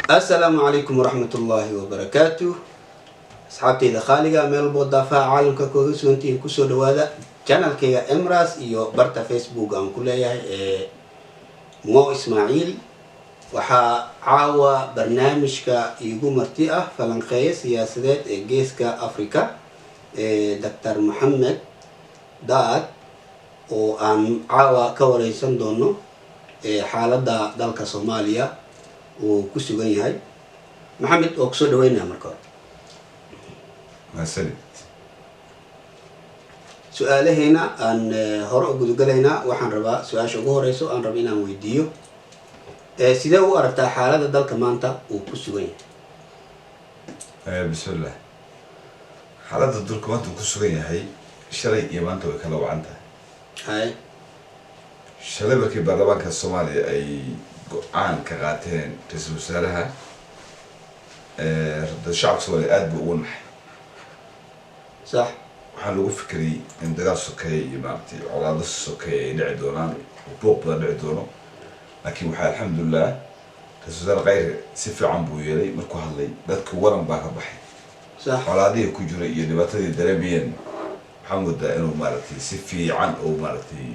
Asalaamu calaykum waraxmatullaahi wabarakaatu. Asxaabteyda khaaliga, meel walboo daafaha caalamka kaga sugantihiin, kusoo dhawaada channelkayga Emras iyo barta Facebook aan ku leeyahay ee Mo Ismaaciil. Waxaa caawa barnaamijka iigu marti ah falanqeeyo siyaasadeed ee Geeska Africa ee Doctor Maxamed Daad, oo aan caawa ka wareysan doono xaaladda dalka Soomaaliya uu ku sugan yahay. Maxamed, oo kusoo dhaweynaya marka hore. Mahadsanid. Su-aalaheena aan hore u gudagalaynaa. Waxaan rabaa su-aasha ugu horeyso aan rabo inaan weydiiyo: sidee u aragtaa xaaladda dalka maanta uu ku sugan yahay? Bismillah. Xaaladda dalka maanta uu ku sugan yahay, shalay iyo maanta way kala wacan tahay. Shalay markii baarlamaanka Soomaaliya ay go-aan ka qaateen ra-iisul wasaaraha, shacabka Soomaaliya aada buu ugu naxay. Waxaa lagu fikrayay in dagaal sokeeye iyo maaragtay colaado sokeeye ay dhici doonaan oo buuq badan dhici doono, laakiin waxaa, alxamdulilah, ra-isul wasaare Khayre si fiican buu yeelay. Markuu hadlay, dadka waran baa ka baxay. Colaadihii ku jiray iyo dhibaatadii dareemayeen, waxaa moodaa inuu maaragtay si fiican oo maaragtay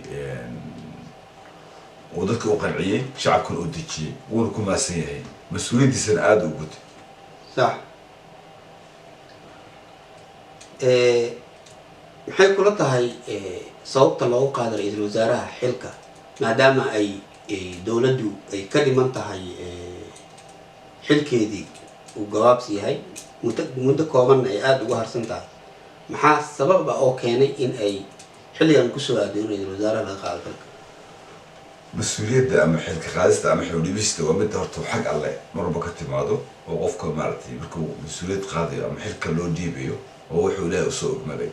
uu dadka u qanciyey, shacabkana u dejiyey, wuuna ku maasan yahay, mas-uuliyaddiisana aada u gutay. Sax. Maxay kula tahay sababta loogu qaado ra-iisul wasaaraha xilka, maadaama ay dowladdu ay ka dhiman tahay, xilkeedii uu gabaabsi yahay, muddo koobanna ay aada uga harsan tahay? Maxaa sababa oo keenay in ay xilligan kusoo aado in ra-iisul wasaaraha laga qaado xilka? Mas-uuliyadda ama xilka qaadista ama xildhibista waa mid horta xag Alle mar walba ka timaado, oo qofka maaragtay markuu mas-uuliyad qaadayo ama xilka loo dhiibayo oo wuxuu Ilaahay usoo ogmaday.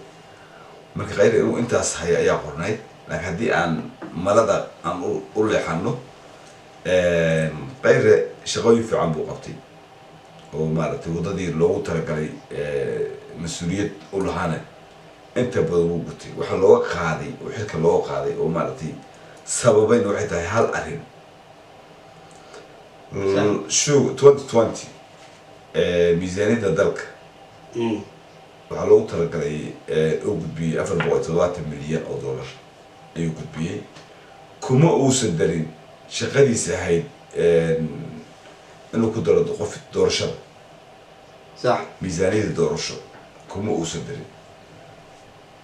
Marka Khayr inuu intaas haya ayaa qornayd, laakiin haddii aan malada aan u leexano, Khayre shaqooyin fiican buu qabtay oo maaragtay waddadii loogu talagalay mas-uuliyad u lahaana inta badan wuu gutay. Waxaa looga qaaday oo xilka looga qaaday oo maaragtay sababayna waxay tahay hal arrin. Shu 2020 miisaaniyadda dalka waxaa loogu talagalay oo gudbiyey 470 milyan oo dollar ayuu gudbiyey. Kuma uusan darin shaqadiisa ahayd inuu ku daro qof doorashada. Miisaaniyadda doorasho kuma uusan darin,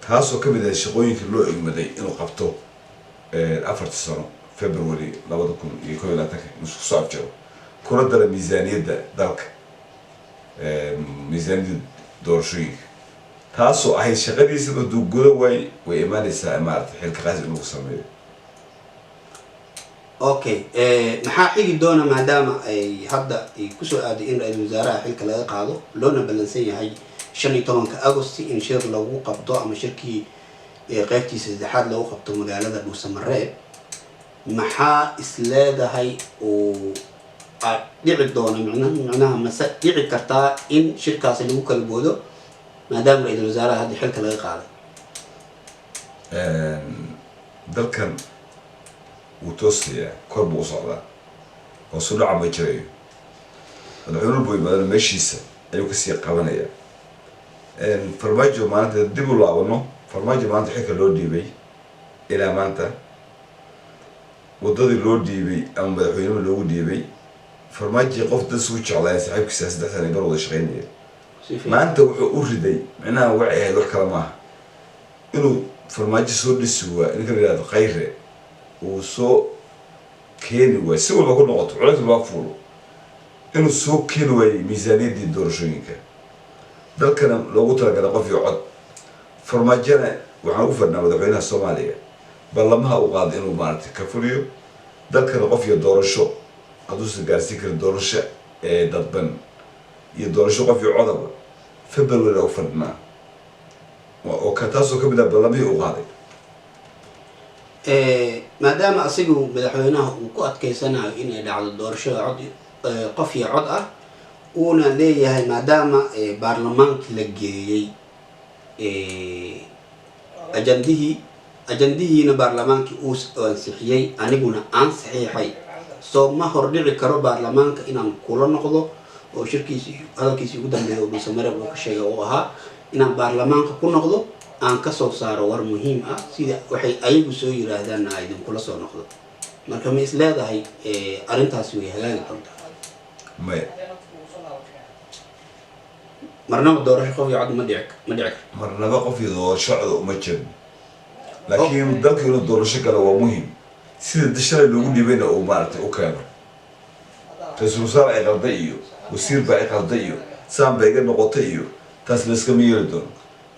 taasoo ka mid ahayd shaqooyinka loo egmaday inuu qabto 4-ta sano, February 2021-ka inuu isku soo afjaro, kuna dara miisaaniyadda dalka, miisaaniyadda doorashooyinka, taasoo ahayd shaqadiisa. Hadduu guda waay, way imaanaysaa maaragtay xilka qaas in lagu sameeyo. Okay, maxaa xigi doona, maadaama ay hadda ay kusoo aaday in ra-iisul wasaaraha xilka laga qaado, loona ballansan yahay 15-ka Agosti in shir lagu qabto ama shirkii qeybtiisa saddexaad lagu qabto magaalada Dhuusamareeb? Maxaa is leedahay oo dhici doona? Micnaha, mase dhici kartaa in shirkaasi lagu kala boodo, maadaama ra-iisul wasaaraha hadda xilka laga qaaday? Dalkan wuu toosayaa, kor buu u socdaa, hoosu dhaca ma jirayo. Madaxweynuhu buu yimaadana, meeshiisa ayuu kasii qabanaya. Farmaajo maalinta dib u laabano, Farmaajo maanta xilka loo dhiibay ilaa maanta, waddadii loo dhiibay ama madaxweynuhu loogu dhiibay, Farmaajo qof dad isugu jeclaayeen saaxiibkiisa 3 sana bar wada shaqeynaya. Si fiican. Maanta wuxuu u riday, micnaha waxay ahayd wax kale maaha, inuu Farmaajo soo dhisi waa ninka la yihahdo Khayre uu soo keeni waayo, si walba ku noqoto, culays walba fuulo, inuu soo keeni waayey miisaaniyaddii doorashooyinka dalkana loogu talagalay qof iyo cod. Farmaajona waxaan ugu fadhinaa madaxweynaha Soomaaliya ballamaha uu qaaday inuu maaragtay ka fuliyo dalkana qof iyo doorasho. Hadduusan gaarsiin karin doorasho ee dadban iyo doorasho qof iyo codaba, February ugu fadhinaa oo ka taasoo kamid ah ballamihii uu qaaday. Maadaama asigu madaxweynaha uu ku adkeysanayo inay dhacdo doorashada cod, qof iyo cod ah, uuna leeyahay maadaama baarlamaankii la geeyey ajandihiina baarlamaankii uu ansixiyey, aniguna aan saxiixay. Soo ma hordhici karo baarlamaanka inaan kula noqdo oo shirkiisii, hadalkiisii ugu dambeeya oo Dhuusamareeb uu ka sheegay oo ahaa inaan baarlamaanka ku noqdo, aan kasoo saaro war muhiim ah, sida waxay ayagu soo yiraahdaanna aan idinkula soo noqdo. Marka ma is leedahay arrintaasi way hagaagi doontaa? Maya. Marnaba doorasho qof iyo cod ma dhici karto? Marnaba qof iyo doorasho cod uma jeedno, laakiin dalka inuu doorasho galo waa muhim. Sida shalay loogu dhiibayna uu maaragtay u keeno, ra-iisul wasaare ay qalday iyo wasiir baa ay qalday iyo saan bay iga noqotay iyo taas layskama yeeli doono.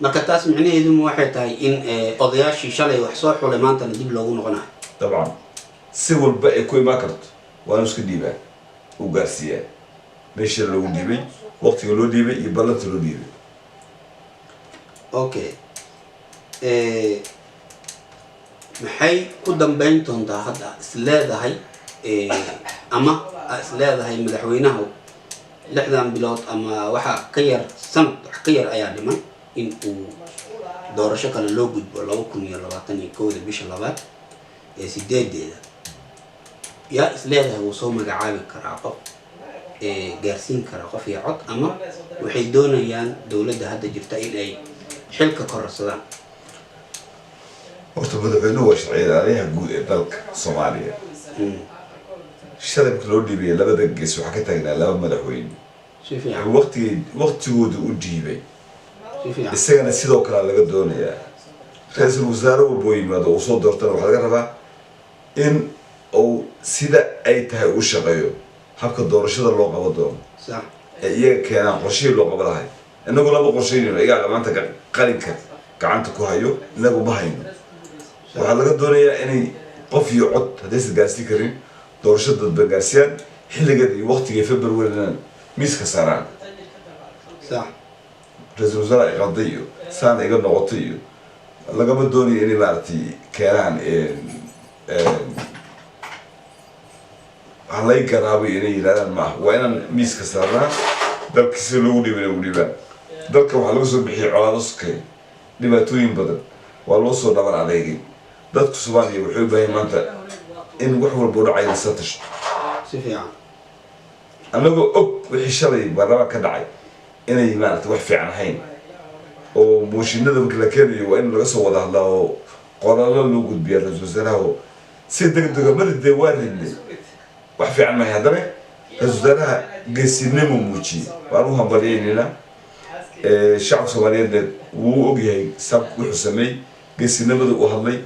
Marka taas micnaheeduma waxay tahay in odayaashii shalay wax soo xulay maantana dib loogu noqonayo? Dabcan, si walba ay ku imaan karto waa inuu iska dhiibaa, uu gaarsiiyaa meesha loogu dhiibay, waqtiga loo dhiibay iyo ballanta loo dhiibay. Okay, maxay ku dambeyn doontaa hadda is leedahay, ama is leedahay madaxweynaha 6dan bilood ama waxa ka yar sanad, wax ka yar ayaa dhiman in uu doorasho kale loo gudbo 2021-da bisha labaad ee 8-deeda? Yaa is leedahay wuu soo magacaabi karaa qof gaarsiin karaa qof iyo cod, ama waxay doonayaan dowladda hadda jirta in ay xilka kororsadaan? Horta madaxweynuhu waa sharci ilaaliyaha guud ee dalka Soomaaliya. Shalay marka loo dhiibaya, labada gees waxaa ka taagnaa laba madaxweyne. Si fiican. Waqtigay waqtigooda u dhiibay. Si fiican. Isagana sidoo kale laga doonayaa. Ra-iisul wasaare walboo yimaado uu soo doortana waxaa laga rabaa in uu sida ay tahay u shaqeeyo habka doorashada loo qaban doono ee iyaga keenaan qorshihii loo qaba lahay. Inagu lama qorsheynayno, iyagaa maanta qalinka gacanta ku hayo, inagu ma hayno. Waxaa laga doonayaa inay qof iyo cod haddaysan gaarsiin karin, doorasho dadba gaarsiiyaan xilligeeda iyo waqtiga February-na miiska saaraan. Ra-iisul wasaare ay qalday iyo saan iga noqotay iyo lagama doonayo inay maaragtay keenaan wax lay garaabay inay yidhahdaan maaha. Waa inaan miiska saarnaa dalka si loogu dhiibay ugu dhiibaan. Dalka waxaa laga soo bixiyay colaado sukay, dhibaatooyin badan waa loo soo dhabar adeegay. Dadku Soomaaliya waxay u baahan maanta in wax walba u dhacay lasa tashto. Si fiican. Annagoo og wixii shalay baarlamaan ka dhacay inay maaragtay wax fiican ahayn, oo mooshinada marka la keenayo waa in laga soo wada hadlaa oo qoraallo loo gudbiyaa ra-iisul wasaaraha oo si degdega maridee waa ridnay, wax fiican mahay. Haddana ra-iisul wasaaraha geesinimo muujiyey, waan u hambalyaynayna. Shacabka Soomaaliyeedna wuu ogyahay sab wuxuu sameeyey, geesinimada u hadlay.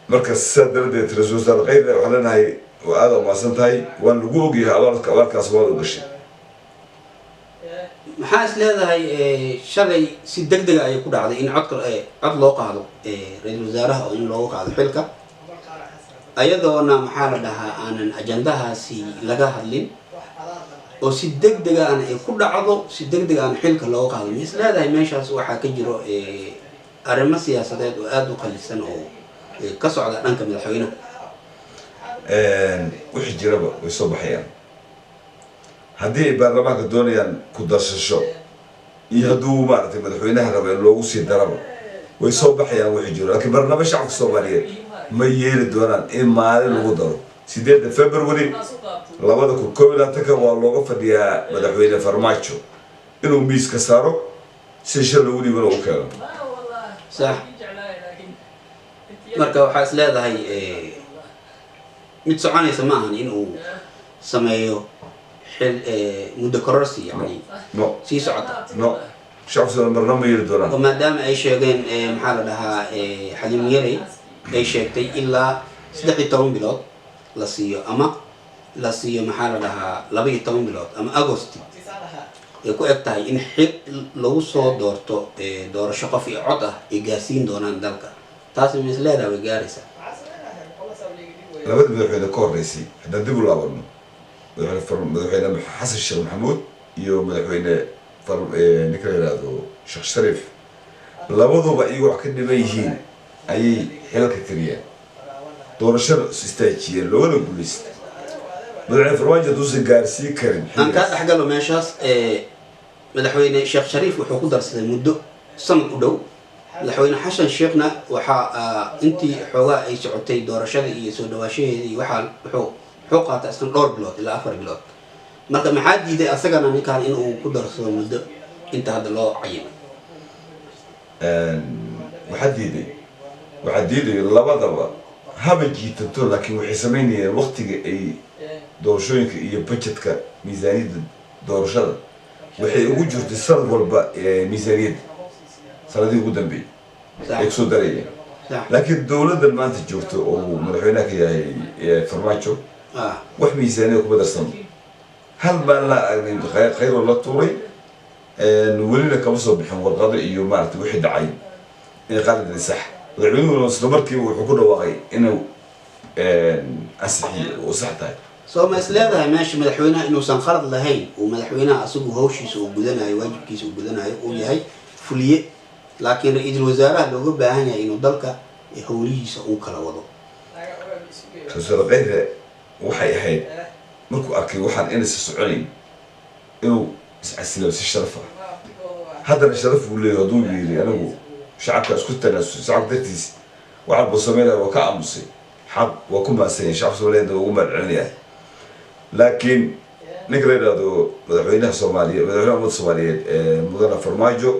Marka sidaa daradeed ra-iisul wasaare Khayre waxaan leenahay waa aada umahadsan tahay, waan lagu ogyahay abaalka, abaalkaas waad u gashay. Maxaa is leedahay shalay si deg dega ayay ku dhacday in codka cod loo qaado ra-iisul wasaaraha oo in loogu qaado xilka, ayadoona maxaa la dhahaa aanan ajandahaasi laga hadlin, oo si deg dega aan ay ku dhacdo, si deg deg aan xilka looga qaado? Ma is leedahay meeshaas waxaa ka jiro arrimo siyaasadeed oo aada u qalisan oo ka socda dhanka madaxweynaha? Wixii jiraba way soo baxayaan. Haddii ay baarlamaanka doonayaan ku darsasho iyo hadduu maaragtay madaxweynaha rabo in loogu sii daraba, way soo baxayaan wixii jiro. Laakiin barnaamij shacabka Soomaaliyeed ma yeeli doonaan in maalin lagu daro. 8-da February 2021-ka waa looga fadhiyaa madaxweyne Farmaajo inuu miiska saaro si shir lagu dhiibana u keeno. Sax. Marka waxaa is leedahay mid soconaysa ma ahan in uu sameeyo xil muddo kororsi yani No. sii socota? No, shacabka Soomaaliyeed marna ma yeeli doonaan. Oo maadaama ay sheegeen maxaa la dhahaa Xaliim Yarey ay sheegtay ilaa 13 bilood la siiyo, ama la siiyo maxaa la dhahaa 12 bilood ama Agosti ay ku eg tahay in xil lagu soo doorto doorasho qof iyo cod ah ay gaarsiin doonaan dalka, taasi ma is leedahay way gaaraysaa? Labada madaxweyne ka horreysay haddaan dib u laabano, madaxweyne Xasan Sheekh Maxamuud iyo madaxweyne ninka la yihahdo Sheekh Shariif, labaduba iyago wax ka dhiban yihiin ayay xilalka tiriyeen, doorashada is istaajiyeen, loogana guuleystay. Madaxweyne Farmaajo hadduusan gaarsiin karin Aan kaa xilligaas. dhexgalo meeshaas. Madaxweyne Sheekh Shariif wuxuu ku darsaday muddo sanad u dhow. Madaxweyne Xasan Sheekhna waxaa intii xoogaa ay socotay doorashada iyo soo dhawaashaheeda iyo waxaa wuxuu qaatay isna dhowr bilood ilaa 4 bilood. Marka maxaa diiday asagana ninkan in uu ku darsado muddo inta hadda loo cayimay? Waxaa diiday labadaba haba jiitanto, laakiin waxay samaynayeen waqtiga ay doorashooyinka iyo budgetka, miisaaniyadda doorashada waxay ugu jirtay sanad walba miisaaniyadda sanadihii ugu dambeeyey ay kusoo darayeen. Laakiin dowladdan maanta joogto oo madaxweynaha ka yahay Farmaajo wax miisaaniyada kuma darsano. Hal baan la aragnay khayroo la tuuray, welina kama soo bixin warqado iyo maaragtay wixii dhacay in qalad sax. Madaxweynuhuna isla markiiba wuxuu ku dhawaaqay inuu ansixiyo oo sax tahay. Soo ma is leedahay meesha madaxweynaha inuusan qalad lahayn, uu madaxweynaha asigu hawshiisa uu gudanayo, waajibkiisa uu gudanayo, uu yahay fuliye, laakiin ra-iisul wasaaraha looga baahan yahay inuu dalka howlihiisa uu kala wado? Ra-iisul Khayre waxay ahayd markuu arkay waxaan inaysa soconayn inuu iscasilo si sharaf ah. Haddana sharaf buu leeyahay. Hadduu yidhi anigu shacabka isku tanaasul, shacabka dartiis waxaa buu sameynaya, waa ka aamusay, xaq waa ku mahadsan yahay, shacabka Soomaaliyeed waa ugu mahad celinaya. Laakiin ninka la yidhahdo madaxweynaha Soomaaliya, madaxweynaha ummadda Soomaaliyeed ee mudane Farmaajo,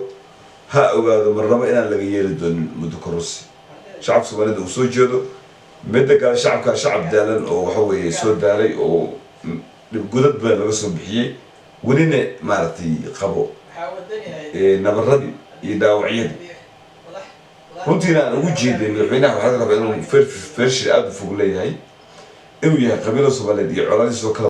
ha ogaado marnaba inaan laga yeeli doonin muddo kororsi. Shacabka Soomaaliyeed uu soo jeedo. Midda kale, shacabka shacab daalan oo waxa weeye soo daalay oo godad badan laga soo bixiyey, welina maaragtay qabo nabaradii iyo dhaawacyadii. Runtiina aan ugu jeeday madaxweynaha waxaa laga rabaa inuu vision aada u fog leeyahay, inuu yahay qabiilo Soomaaliyeed iyo colaadiis oo kala.